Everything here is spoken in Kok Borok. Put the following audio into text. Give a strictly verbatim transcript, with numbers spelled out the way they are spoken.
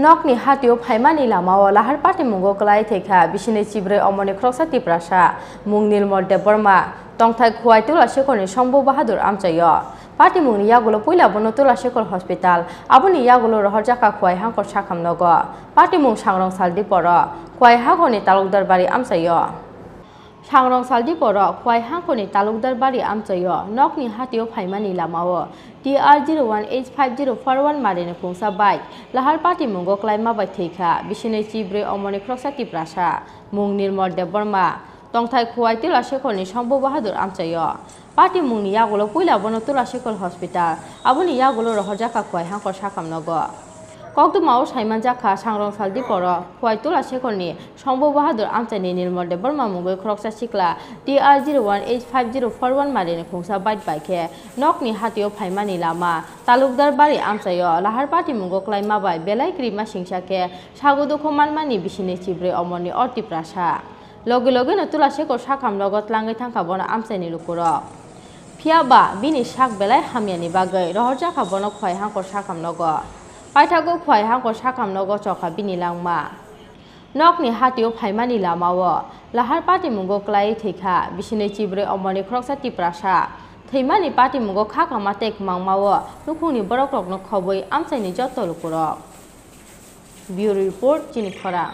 Nokni hatio phaimani lamao lahar patimungo kwlai thwikha bisini chibrwi omorni khoroksa Tiprasa mung Nilmol Debbarma, tongthai Khowai Tula Sekholni Songbo Bahadur amchaio. Patimungni yagulo puila bono Tula Sekhol Hospital, aboni yagulo rohorjakha Khowai Hangkhor sakhamnogo. Patimung Sangrong Saldiporo, Khowai Hangkhorni Talukdar Bari amchaio. Sangrong Saldiporo, Khowai Hangkhorni Talukdar Bari amchaio, nokni hatio phaimani lamao T R zero one H five zero four one marini khungsa bike lahar patimungo kwlaima bai thwikha bisini chibrwi omorni khoroksa Tiprasa mung Nirmol Debbarma, tongthai Khowai Tula Sekholni Songbo Bahadur amchaio. Patimungni yagulo puila bono Tula Sekhol Hospital, aboni yagulo rohorjakha Khowai Hangkhor sakhamnogo. Kokdumao saimanjakha Sangrong Saldiporo Khowai Tula Sekholni Songbo Bahadur amchaini Nirmol Debbarma mungwi khoroksa sikla T R zero one H five zero four one marini khungsa bike bai khe nokni hatio phaimani lama Talukdar Bari amchaio lahar patimungo kwlaima bai belai kwrwima singsa khe sago dukhu manmani bisini chibrwi omorni o Tiprasa. Logi logino Tula Sekhol sakhamnogo tlangwi thangkha bono amchaini lukurok. Phiyaba bini sak belai hamyani bagwi rohorjakha bono Khowai Hangkhor sakhamnogo. Paithago Khowai Hangkhor sakhamnogo chokha bini langma. Nokni hatio phaimani lamao lahar patimungo kwlaiwi thwikha bisini chibrwi omorni khoroksa Tiprasa. Thwimani patimungo kha kama tei kwmangmao nukhungni borokrokno khobwi amchaini joto lukurok. Bureau Report, Chini Khorang.